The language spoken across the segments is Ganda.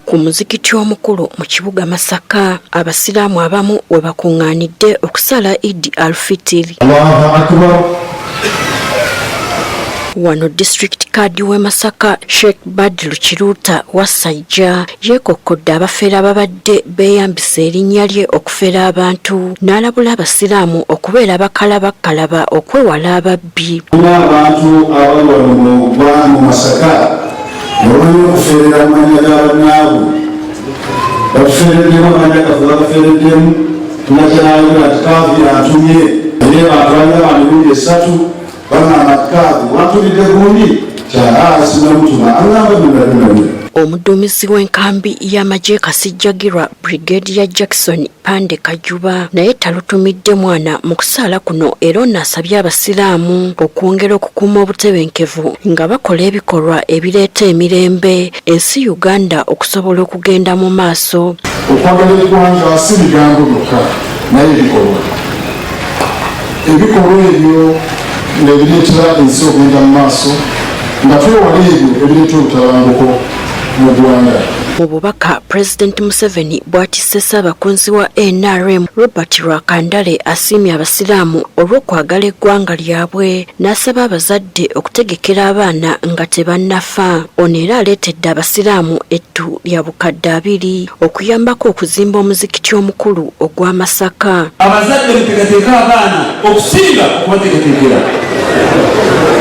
Ku muzikiti omukulu mu kibuga Masaka, abasiraamu abamu we bakuŋŋaanidde okusaala Eid al-Fitr. Wano disitulikiti kaadi w'e Masaka, Sheikh Badru Kiruuta Wassajja yeekokkodde abafere ababadde beeyambisa erinnya lye okufera abantu n'alabula abasiraamu okubeera bakalabakkalaba okwewala ababbi. Abantu abali wano mu Masaka nga bamanyi okuferera mu mannya ga bannaabwe, batufereddemu amannya gaffe bagafereddemu, tunakyayogera nti Kadhi antumye, naye bantu balina ba mirundi esatu bagamba nti Kadhi wantumidde gundi kyala sinamutuma aŋŋamba byonna byonna. Omuduumizi w'enkambi y'amagye Kasijjagirwa Brigadier Jackson Pande Kajuba naye talutumidde mwana mu kusaala kuno era ono asabye abasiraamu okwongera okukuuma obutebenkevu nga bakola ebikolwa ebireeta emirembe ensi Uganda okusobola okugenda mu maaso. Okwagala eggwanga si bigambo byokka naye ebikolwa. Ebikolwa ebyo ng'ebireetera ensi okugenda mu maaso nga twewala ebyo ebireeta obutabanguko mu ggwanga. Mu bubaka Pulezidenti Museveni bw'atisse Ssaabakunzi wa NRM Robert Rwakandale asiimye abasiraamu olw'okwagala eggwanga lyabwe n'asaba abazadde okutegekera abaana nga tebannafa. Ono era aleetedde abasiraamu ettu lya bukadde abiri okuyambako okuzimba omuzikiti omukulu ogwa Masaka. Abazadde muteekateeke abaana okusinga okubateekateekera.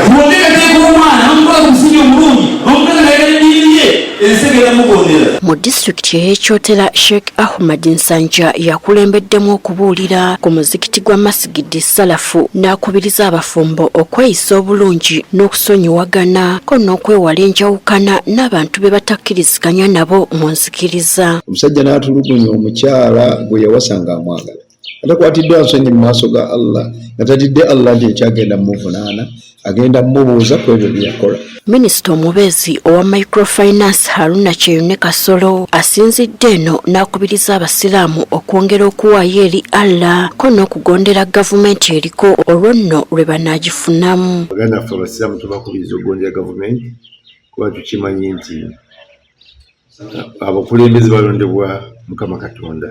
Bw'oteekateeka omwana n'omukola ku musingi omulungi n'omukazi ng'ayagala eddiini ye, ensi egenda mugondera. Mu disitulikiti ey'e Kyotera, Sheikh Ahmad Nsanja yakulembeddemu okubuulira ku muzikiti gwa Masigidi Salafu n'akubiriza abafumbo okweyisa obulungi n'okusonyiwagana ko n'okwewala enjawukana n'abantu be batakkiriziganya nabo mu nzikiriza. Omusajja n'atulugunya omukyala gwe yawasa ng'amwagala, atakwatiddwa nsonyi mu maaso ga Allah, nga tatidde Allah nti ekyagenda mumuvunaana, agenda mumubuuza ku ebyo bye yakola. Minisita omubeezi owa Microfinance Haruna Kyeyune Kasolo asinzidde eno n'akubiriza abasiraamu okwongera okuwaayo eri Allah ko n'okugondera gavumenti eriko olwo nno lwe banaagifunamu. Baganda baffe abasiraamu tubakubiriza okugondera gavumenti kuba tukimanyi nti abakulembeze balondebwa Mukama Katonda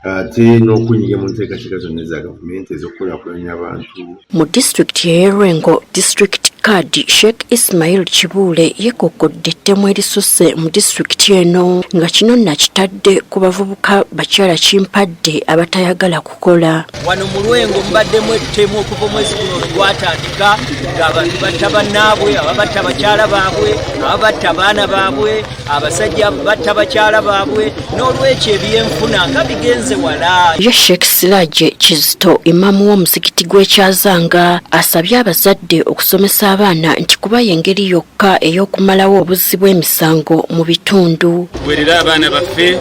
ate n'okunyiga mu nteekateeka zonna eza gavumenti ez'okukulaakulanya abantu. Mu disitulikiti ey'e Lwengo, disitulikiti Kaadi Sheikh Ismail Kibuule yeekokkodde ettemu erisusse mu disitulikiti eno nga kino nakitadde ku bavubuka bakyala kimpadde abatayagala kukola. Wano mu Lwengo mubaddemu ettemu okuva omwezi guno lwe gwatandika ng'abantu batta bannaabwe, ababatta bakyala baabwe, ababatta abaana baabwe, abasajja batta bakyala baabwe, n'olwekyo ebyenfuna nga bigenze wala. Ye Sheikh Siraje Kizito imaamu w'omuzikiti gw'e Kyazanga asabye abazadde okusomesa abaana nti kuba y'engeri yokka ey'okumalawo obuzzi bw'emisango mu bitundu. Tuweerere abaana baffe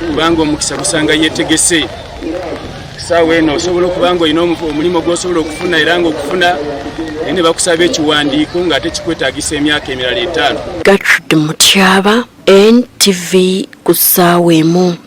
kubanga omukisa gusanga yeetegese. Essaawa eno osobola okuba nga olina omulimu gw'osobola okufuna era ng'okufuna naye ne bakusaba ekiwandiiko ng'ate kikwetaagisa emyaka emirala etaano. Gertrude Mutyaba, NTV ku ssaawa emu.